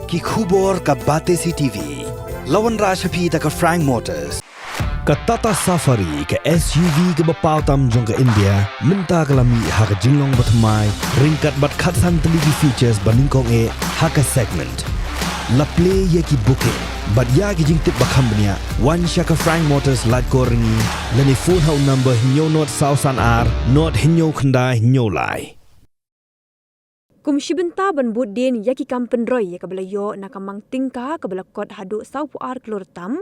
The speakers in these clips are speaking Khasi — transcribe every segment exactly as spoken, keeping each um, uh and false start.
Ki khubor ka Batesi T V. La wanrah sha phi da ka Frank Motors. Ka Tata Safari, ka S U V kaba paw tam jong ka India, mynta ka la mih ha ka jinglong bathymmai, ryngkat bad khatsan tylli ki features ba nyngkong eh ha ka segment. La plie ïa ki booking bad ïa ki jingtip ba kham bniah, wan sha ka Frank Motors Laitkor Ryngi, lane phone ha u number hynñiew nod saw san ar nod hynñiew khyndai hynñiew lai. Kum shi bynta ban bud dien ïa ki kam pynroi ïa kaba la ïoh na ka mang tyngka kaba la kot haduh saw phew ar klur tam,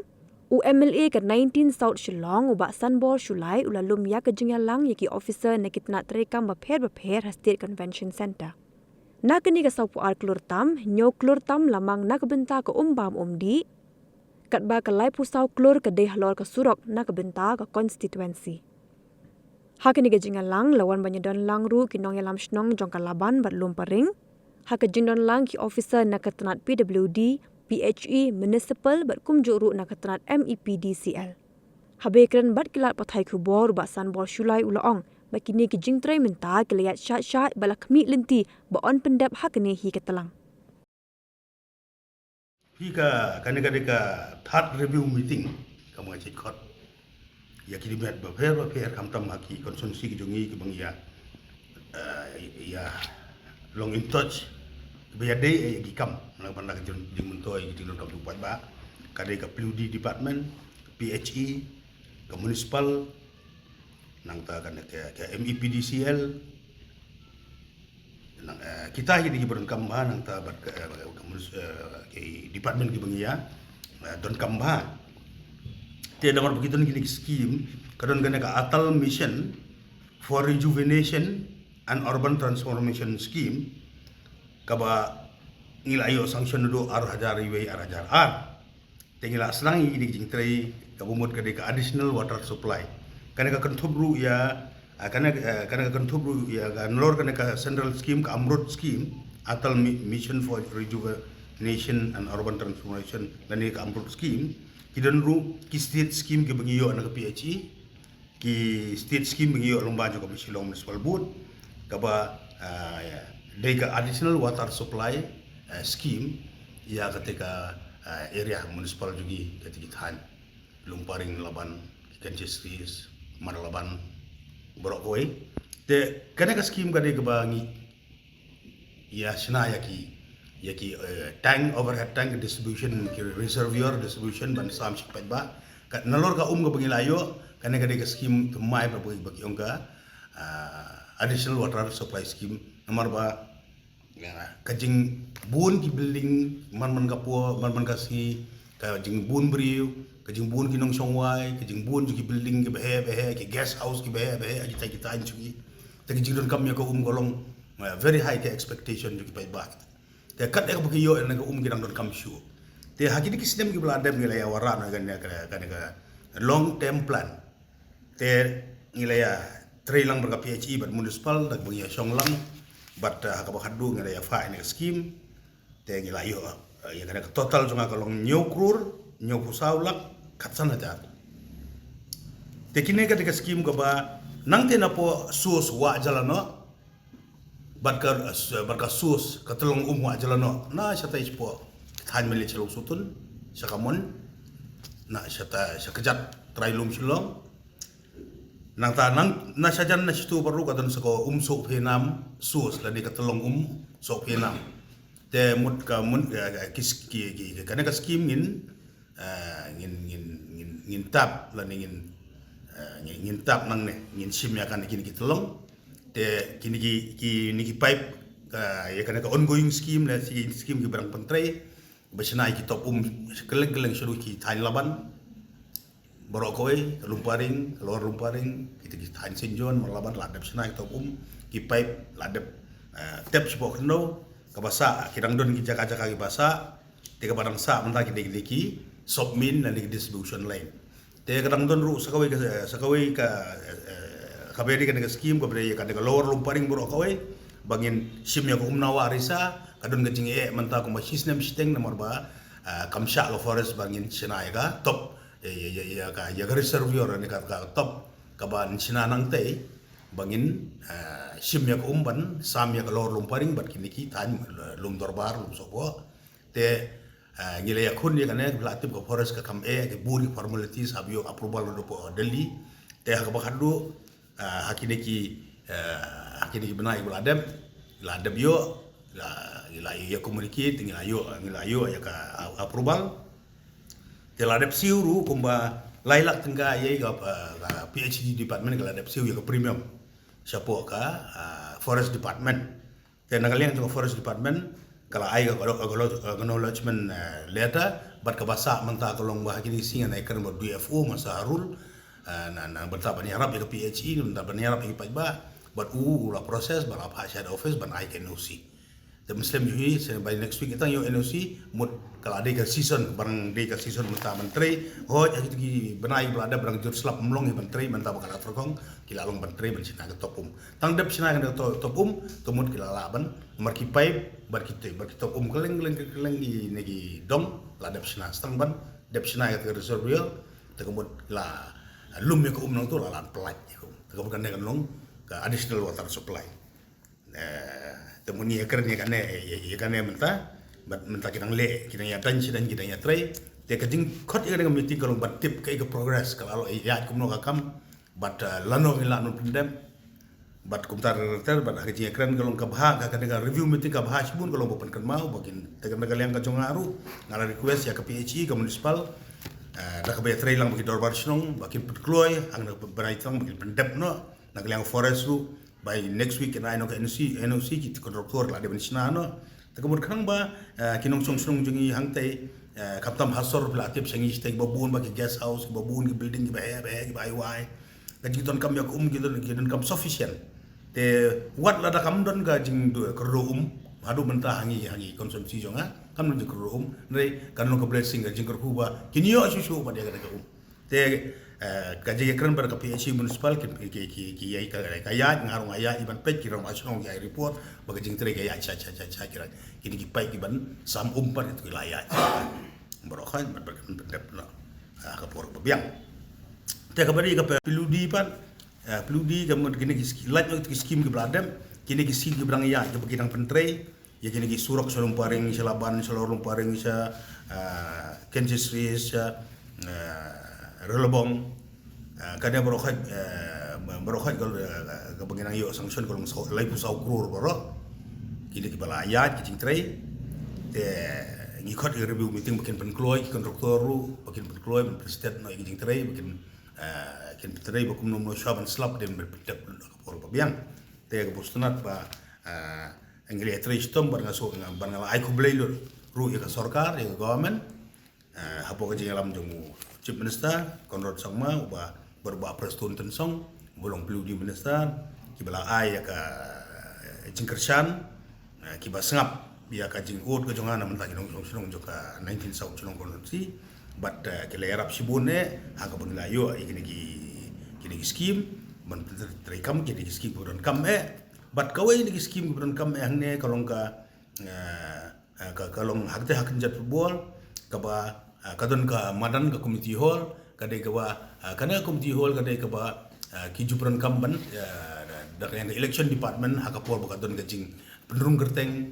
u M L A ka nineteen South Shillong, u Bah Sanbor Shullai, u la lum ïa ka jingïalang ïa ki officer na ki tnat treikam bapher bapher ha State Convention Centre. Na kane ka saw phew ar klur tam, hynñiew klur tam la mang na ka bynta ka um bam um dih, katba ka lai phew saw klur ka dei halor ka surok na ka bynta ka constituency. Ha kane ka jingïalang la wan ban ïadon lang ruh ki nongïalam shnong jong ka Laban bad Lumparing, ha ka jingdon lang ki officer na ka tnat P W D, P H E, municipal bad kumjuh ruh na ka tnat M E P D C L. Haba ïakren bad ki lad pathai khubor, u Bah Sanbor Shullai u la ong ba kine ki jingtrei mynta ki la ïaid shah shah bad la khmih lynti ba yn pyndep ha kane hi ka tlang. Hi ka, kane ka dei ka third review meeting kaba nga shait khot ïa ki dei met bapher bapher, khamtam ha ki constituency ki jong ngi kiba ngi ïa, eh, ïa long in touch, kiba ïadei ïa ki kam na ka bynta ka jing, jingmyntoi ki jingdonkam jong u paidbah. Ka dei ka P W D department, P H E, ka municipal, nangta kane ka, ka M E P D C L. Nang, eh, kita hi dei kiba donkam bha nangta bad ka, eh, ka munis-, eh, ki department kiba ngi ïa, eh, donkam bha. Te namar ba ki don kine ki scheme, ka don kane ka Atal Mission for Rejuvenation and Urban Transformation Scheme, kaba ngi la ïoh sanction naduh ar hajar wei ar hajar ar. Te ngi la sdang ïa kine ki jingtrei, kaba mut ka dei ka additional water supply. Kane ka kynthup ruh ïa, ah, kane, eh, kane ka kynthup ruh ïa ka nalor kane ka central scheme, ka AMRUT scheme, Atal Mi-, Mission for Rejuvenation and Urban Transformation, lane ka AMRUT scheme. Ki don ruh ki state scheme kiba ngi ïoh na ka P H E, ki state scheme ba ngi ïoh lyngba jong ka Shillong Municipal Board, kaba, ah, dei ka additional water supply, ah, scheme ïa kata ka, ah, area municipal jong ngi, kata ki thaiñ Lumparing, Laban, ki Kanchis Ris, Marlaban, baroh kawei. Te kane ka scheme ka dei kaba ngi ïa shna ïa ki, ïa ki, eh, tank, overhead tank distribution, ki reservoir distribution ban sam sha ki paidbah. Ka nalor ka um kaba ngi la ïoh, kane ka dei ka scheme thymmai ba, ba ki ong ka, ah, additional water supply scheme. Namar ba, ïa, ka jingbun ki building, man man ka por, man man ka sngi, ka jingbun briew, ka jingbun ki nongshong wai, ka jingbun jong ki building kiba heh ba heh, ki guest house kiba heh ba heh, kita kita jong ki. Te ka jingdonkam ïa ka um ka long, eh, very high ka expectation jong ki paidbah. Te kat ïa kaba ki ïoh ïa ka um ki dang donkam shuh. Te ha kine ki snem kiba la dep ngi la ïa wanrah noh ïa kane ka, kane ka long term plan. Te ngi la ïa trei lang bad ka P H E bad municipal, da kaba ngi ïa shong lang bad, eh, ha kaba khatduh ngi la ïa file ïa ka scheme. Te ngi la ïoh, eh, ïa kane ka total jong nga ka long hynñiew klur hynñiew phew saw lak khatsan hajar. Te kine ka dei ka scheme kaba nangta napoh source wah jala noh, bad ka, bad ka source ka tyllong um wah jala noh na shatai shapoh thaiñ Mylliem Shillong Sutun, sha Kamon, na shatai sha kjat trai lum Shillong. Nangta nang, na shajan na shitu baroh ka don sa ka um Sohpheinam source, lane ka tyllong um Sohpheinam. Te mut ka mut, eh, ki, ki, ki, kane ka scheme ngin, eh, ngin, ngin, ngin, ngin tap, lane ngin, eh, ngin, ngin tap nangne, ngin shim ïa kane kine ki tyllong. Te kine ki, kine ki pipe, eh, ïa kane ka ongoing scheme, lane ki scheme kiba dang pyntrei, ba shna ïa ki top um kylleng kylleng shaduh ki thaiñ Laban baroh kawei, ka Lumparing, ka Lower Lumparing, kita ki thaiñ Saint John, Marlaban, la dep shna ïa ki top um, ki pipe la dep, eh, tep shapoh khyndew, kaba sah, ki dang don ki jaka jaka kiba sah, te kaba dang sah mynta ki dei ki, dei ki sub main lane ki distribution line. Te ka dang don ruh sa kawei ka, sa kawei ka, eh, kaba dei kane ka scheme kaba dei kane ka Lower Lumparing baroh kawei, ba ngin shim ïa ka um Nawah Risa, ka don ka jingeh mynta kumba shi snem shiteng namar ba, eh, kam shah ka forest ba ngin shna ïa ka top, ïa, ïa, ïa, ïa ka, ïa ka reservoir ne ka, ka top kaba ngin shna nangtei ba ngin, eh, shim ïa ka um ban sam ïa ka Lower Lumparing bad kine ki thaiñ, eh, Lumdorbar, Lumsohphoh. Te ngi la ïakhun ïa kane, la tip ka forest ka kam eh, ki bun ki formalities hap ïoh approval na Delhi. Te ha kaba khatduh ha kine ki ha kine ki bnai ba la dep, la dep ïoh, la ïa communicate, ngi la ïoh, ngi la ïoh ïa ka approval. Te la dep siew ruh kumba lai lak tyngka ïa ka PHE department, ka la dep siew ïa ka premium shapoh ka forest department. Te na ka liang jong ka forest department ka la ai ka acknowledgement letter, bad kaba sah mynta ka long ba ha kine ki sngi ngan ai kren bad DFO Masa Harul, na na bynta ban ïarap ïa ka PHE, bynta ban ïarap ïa ki paidbah, bad u u la process, bad la phah sha head office ban ai ka NOC. Te mynsiem jong ngi, by next week tang ïoh NOC, mut ka la dei ka season, ba dang dei ka season mynta ban trei. Hooid ha kito ki bnai ba la dep ba dang jur slap ym long hi ban trei, mynta ba ka la tyrkhong ki la long ban trei ban shna ka top um. Tang dep shna ka top um, te mut ki la lah ban mar ki paip bad ki top um kylleng kylleng kylleng ki ne ki dong la dep shna. Tang ban dep shna ka reservoir, te ka mut la lum ïa ka um nangto, la lah ban pyllait ïa ka um. Te ka mut kane kan long ka additional water supply. Te mut ngi ïa kren ïa kane, ïa kane mynta, bad mynta ki dang leh, ki dang ïa dang, ki dang ïa trei. Te ka jingkhot ïa kane ka meeting ka long ban tip kaei ka progress, ka la ïaid kumno ka kam, bad lano ngi lah ban pyndep. Bad kumta ter ter, bad ha ka jingïakren ka long kaba ha ka kane ka review meeting kaba ha shibun ka long ba pynkynmaw ba kin, te kane ka liang ka jong nga ruh nga la request ïa ka PHE, ka municipal, da kaba ïatrei lang bad ki dorbar shnong ba kin pynkloi, hangne ba kin pyndep noh na ka liang forest ruh. By next week kin ai noh ka NOC, NOC, ki contractor la dei ban shna noh. Te ka mut khnang ba ki nongshong shnong jong ngi hangtei, khamtam ha sor, la tip sha ngi shatei, kiba bun ba ki guest house, kiba bun ki building kiba heh ba heh, kiba ai wai. Ka jingdonkam ïa ka um ki don, ki donkam sufficient. Te wat lada kam don ka jingkyrduh um haduh mynta ha ngi, ha ngi constituency jong nga kam don jingkyrduh um. Hynrei kan long ka blessing, ka jingkyrkhu ba kin ïoh shuh shuh pat ïa ka um. Te ka jingïakren bad ka PHE municipal ki, ki, ki, ki ïaid, ka, ka ïaid, nga ruh nga ïaid ban peit, ki rangbah shnong ki ai report ba ka jingtrei ka ïaid sha sha sha sha, ki rangbah, kine ki paip ki ban sam um pat ki la ïaid. Baroh khoit bad bad kan pyndep noh ha ka por ba biang. Te kaba dei ka PWD pat, PWD ka mut kine ki lait noh ki skim kiba la dep, kine ki skim kiba dang ïaid, kiba ki dang pyntrei. Ïa kine ki surok sha Lumparing, sha Laban, sha Lor Lumparing, sha Kensisri, sha Relebong. Kane baroh khoit, baroh khoit kaba ngi nang ïoh sanction ka long laiphew saw klur baroh. Kine kiba la ïaid ki jingtrei. Te ngi khot ïa ka review meeting ba kin pynkloi ki contractor ruh, ba kin pynkloi, ban pynsted noh ïa ki jingtrei, ba kin, kin pyntrei ba kumno kumno shuwa ban slap, dei ban pyndep lut ha ka por ba biang. Te ka bor sngewtynnat ba ngi la ïatrei shitom, bad nga shu, bad nga la ai khublei lut ruh ïa ka sorkar, ïa ka government, hapoh ka jingïalam jong u Chief Minister Conrad Sangma, uba, bad u Bah Prestone Tynsong uba long PWD Minister, kiba la ai ïa ka jingkyrshan, kiba sngap ïa ka jingud ka jong nga na bynta ki nongshong shnong jong ka nineteen South Shillong Constituency. Bad ki la ïarap shibun eh ha kaba ngi la ïoh ïa kine ki, kine ki skim ban pyntreikam, kine ki skim kiba donkam eh. Bad kawei na ki skim kiba donkam eh hangne ka long ka, ka, ka long ha kata ha Kynjat Football, kaba ka don ka madan, ka community hall, ka dei kaba, kane ka community hall ka dei kaba ki ju pyndonkam ban, da ka liang ka election department, ha ka por ba ka don ka jingpynrung kyrteng,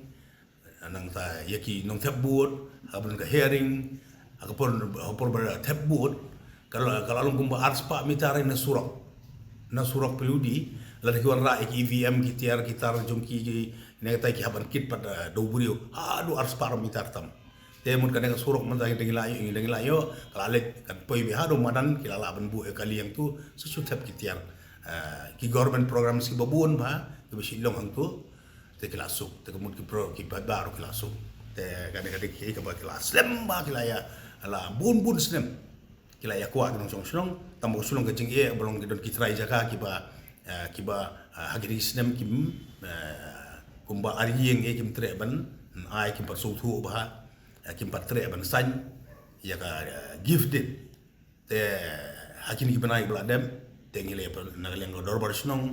nangta ïa ki nongthep vote, ha ka por ka hearing, ha ka por, ha ka por ba thep vote, ka la, ka la long kumba arspah meter na surok. Na surok PWD, lada ki wanrah ïa ki EVM, ki tiar ki tar jong ki, ki ne kata ki hap ban kit pat da u briew haduh arspah meter tam. Te mut kane ka surok mynta ngi dang ïa la ïoh, ngi dang ïa la ïoh, ka la leit, kan poi beit haduh madan, ki la lah ban buh ïa kali hangto, sa shu thep ki tiar. Ki government programs kiba bun bha, kiba shu long hangto. Te ki la suk, te ka mut ki pro, ki paidbah ruh ki la suk. Te kane ka dei kaei kaba ki la slem bha, ki la ïa, la bun bun snem ki la ïa kwah ki nongshong shnong, tang ba ka shu long ka jingeh ba long ki don ki trai jaka kiba, kiba ha kine ki snem kim, kumba ar ïing eh kim treh ban ai, kim pat sngewthuh bha, kim pat treh ban sign ïa ka gift deed. Te ha kine ki bnai ba la dep, te ngi la ïa, na ka liang ka dorbar shnong,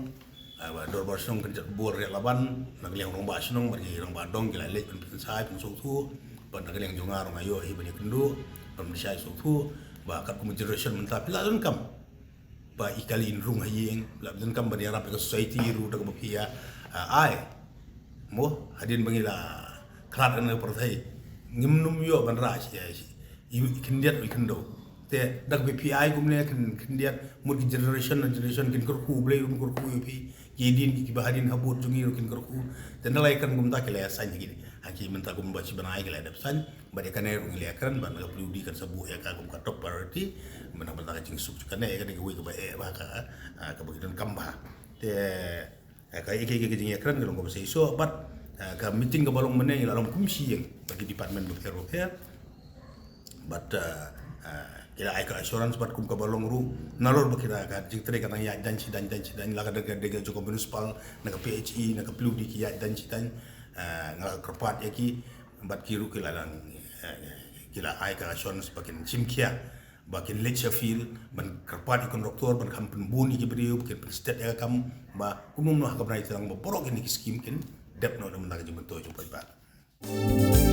ba dorbar shnong Kynjat Football Riat Laban, na ka liang rangbah shnong bad ki rangbah dong ki la leit ban pynsngewsih, pynsngewthuh, bad na ka liang jong nga ruh nga ïoh hi ban ïakynduh, ban pynsngewsih, sngewthuh ba katkum generation mynta phi la donkam ba i kali in rung ha ïing, phi la donkam ban ïarap ïa ka society ruh da kaba phi ïa ai. Mo, hadien ba ngi la khlad ha kane ka pyrthei, Ngim nym ïoh ban rah shi, shi, i khyndiat i khyndew. Te da ka P P I kumne khyn, khyndiat, mut ki generation na generation kin kyrkhu, Blei ruh kyrkhu ïa phi. Ki dien ki, ki bahadien habud jong ngi ruh kin kyrkhu. Te na lai kan kumta ki la ïa sign ha ki, ha ki mynta kumba shi bnai ki la ïa dep sign. Bad ïa kane ruh ngi la ïa kren bad na ka P W D kan sa buh ïa ka kum ka top priority. Mynta mynta ka jingsuk jong kane, ïa kane kawei kaba eh bha ka, ah, kaba ki donkam bha. Te, eh, ka, ka, ka, ka jingïakren ka long kaba shisha bad, eh, ka meeting kaba long mynne ngi la long kum shi ïing bad ki department bapher bapher. Bad, eh, eh, ki la ai ka assurance bad kum kaba long ruh nalor ba ki la ka jingtrei ka nang ïaid daiñ shi daiñ, daiñ shi daiñ, la ka dei ka, dei ka jong ka municipal, na ka P H E, na ka P W D ki ïaid daiñ shi daiñ, eh, nga la kyrpad ïa ki bad ki ruh ki la nang, eh, ki la ai ka assurance ba kin shim khia. Ba kin leit sha field ban kyrpad ïa ki contractor ban kham pynbun ïa ki briew, ba kin pynsted ïa ka kam, ba kumno kumno ha ka bnai te lang ba baroh kine ki scheme kin dep noh na ka bynta ka jingmyntoi jong u paidbah.